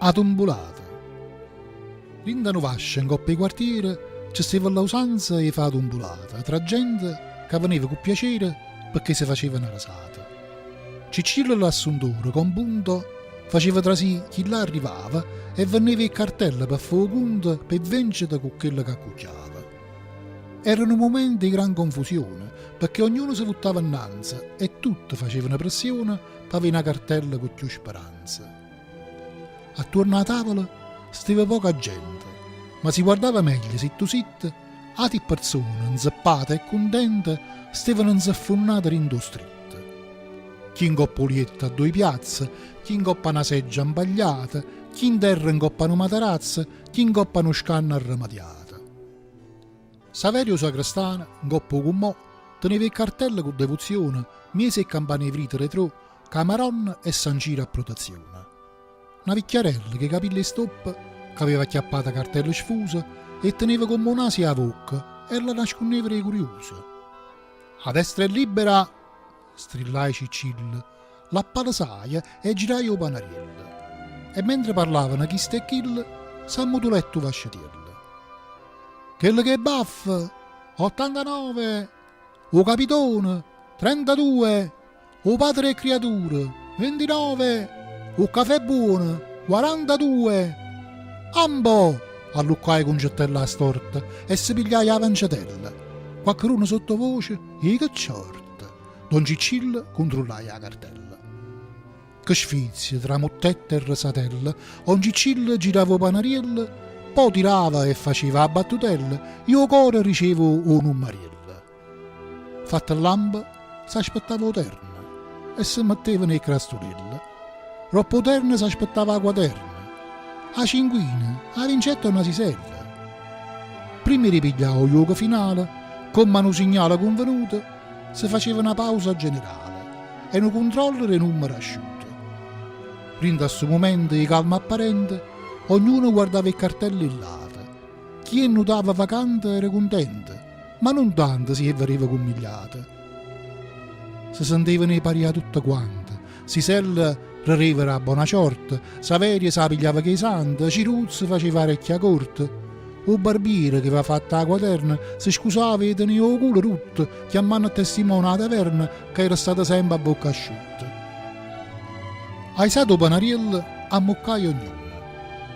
'A tumbulata. Dint' a nu vascio 'ncopp' 'e quartiere ce steva ll'ausanza 'e fa' 'a tumbulata tra gente ca veneva cu piacere pecché se faceva na resata. Ciccillo l'assuntore con punto faceva trasì chi là arrivava e venneva 'e ccartelle pe fa' 'o cunto p' 'e vencite cu chello c'accucchiava. Era nu mumento 'e gran confusione pecché ognuno se vuttava 'nnanze e tutte facevano pressione p'avè na cartella cu cchiù speranza. Attuorno 'a tavola steva poca gente, ma si guardava meglio zittu zitto, ati pperzone, 'nzeppate e cuntente, stevano 'nzeffunnate dint' 'o stritto. Chi 'ncopp' 'o lietto a ddoje piazze, chi 'ncopp' a na seggia 'mpagliata, chi 'nterra 'ncopp' a nu matarazzo, chi 'ncopp' a nu scanno arremadiato. Saverio 'o sacrestano, 'ncopp' 'o cummò, teneva 'e ccartelle cu devuzione, 'mmiez' 'e ccampane 'e vrite retrò, Cu 'a Maronna e San Ciro a protezione. Na vicchiarella ch' 'e capille 'e stoppa c'aveva acchiappato 'a cartella sfusa e teneva comm' 'o naso e 'a vocca e l'annascunneva d' 'e curiuse. A destra è libera! strillaje Ciccillo, l'appalesaje e giraje 'o panariello. E mentre parlavano chisto e chillo, s'ammutulette 'o vascetiello. Chello ch' 'e baffe! 89! 'O capitone! 32! 'O patre d' 'e ccriature, 29, 'O ccafè buono, 42. Ambo! alluccaje Cuncettella 'a storta e se pigliaje 'a vancetella. Quaccheduno sottovoce, I' che ciorta! Don Ciccillo cuntrullaje 'a cartella. Che sfizio, tra muttette e resatelle, 'on Ciccillo girava 'o panariello, po' tirava e faceva 'a battutella e 'o core diceva 'o nummariello. Fatta ll'ampa, s'aspettava 'o terno e se mettevano 'e crastulelle. Doppo 'o terno s'aspettava 'a quaterna, 'a cinquina, 'a vincetta o na sisella. Primma 'e ripiglià 'o juoco finale, comm'a nu signale cunvenuto, se faceva na pausa generale e nu cuntrollo d' 'e nummere asciute. Dint' a stu mumento 'e calma apparente, ognuno guardava 'e ccartelle 'e ll'ate. Chi 'e nnutava vacante era cuntento, ma nun tanto si 'e vedeva cummigliate. Se sentevano 'e parià tutte quante, Sisella rereva d' 'a bona ciorta, Saverio s' 'a pigliava cu 'e sante, Ciruzzo faceva 'a recchia corta. 'O barbiere ch'eva fatto 'a quaterna se scusava 'e tenè 'o culo rutto chiammanno a testimone 'a taverna ca era stata sempe a bocca asciutta. Aisato 'o panariello ammuccaje ognuno.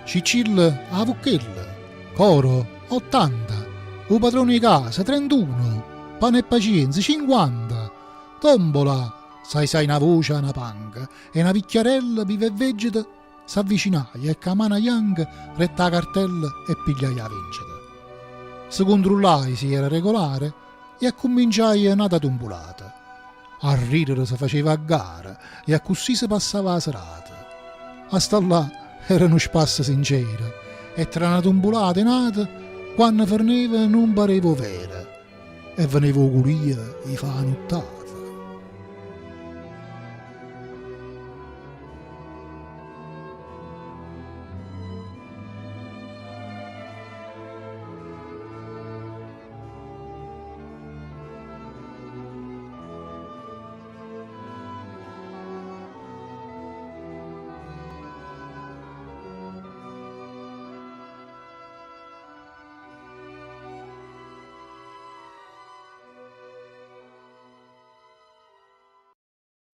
Ciccillo 'a vucchella, Coro, 80, 'o padrone 'e casa, 31, pane e pacienza, 50, tombola, s'aisaje na voce 'a na panca e na vicchiarella viva e vegeta s'avvicinaje e cu 'a mana janca dette 'a cartella e pigliaje 'a vincita. Se cuntrullaje si era regolare e accumminciaje n'ata tumbulata. A ridere se faceva a gara e accussì se passava 'a serata. A sta là era nu spasso sincero e tra na tumbulata e n'ata quanno ferneva nun pareva 'o vero e veneva 'o gulio 'e fa 'a nuttata.